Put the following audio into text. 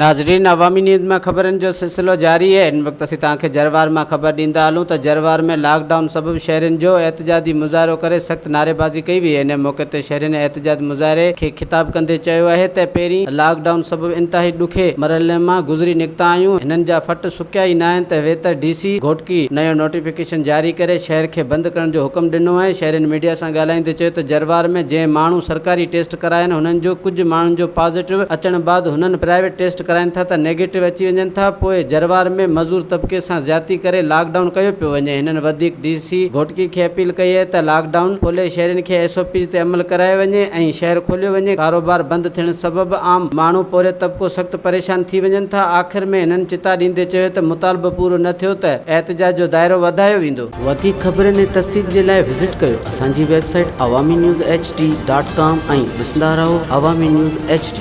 ناظرين عوامي نيوز مان خبرن جو سلسلو جاري آهي هن وقت اسين توهان کي جروار مان خبر ڏيندا هلون ته جروار ۾ لاڪ ڊائون سبب شهرين جو احتجاجي مظاهرو ڪري سخت نعريبازي ڪئي وئي ان موقعي تي شهرين احتجاج مظاهري کي خطاب ڪندي چيو آهي ته پهرين لاڪ ڊائون سبب انتهائي ڏکي مرحلي مان گذري نڪتا آهيون هنن جا ڦٽ سڪيا ئي ناهن ته ويتر ڊي سي گهوٽڪي نيو نوٽيفڪيشن جاري ڪري شهر کي بند ڪرڻ جو حڪم ڏنو آهي شهرين ميڊيا سان ڳالهائيندي چيو ته جروار ۾ جنهن ماڻهو سرڪاري ٽيسٽ ڪراين هنن جو ڪجهه ماڻهن جو پازيٽو اچڻ بعد هنن پرائيويٽ ٽيسٽ ڪرائين ٿا ته نيگيٽو اچي وڃن ٿا پوء جروار ۾ مزور طبقي سان زيادتي ڪري لاڪ ڊائون ڪيو پيو وڃي هنن وڌيڪ ڊي سي گهوٽڪي کي اپيل ڪئي آهي ته لاڪ ڊائون کولي شهرين کي ايس او پيز تي عمل ڪرايو وڃي ۽ شهر کوليو وڃي ڪاروبار بند ٿيڻ سبب عام ماڻهو پورهيت طبقو سخت پريشان ٿي وڃن ٿا آخر ۾ هنن چتاء ڏيندي چيو ته مطالبو پورو نه ٿيو ته احتجاج جو دائرو وڌايو ويندو. وڌيڪ خبرن ۽ تفصيل جي لاء وزٽ ڪيو اسان جي website Awami news H D dot com ۽ ڏسندا رهو عوامي نيوز ايڇ ڊي.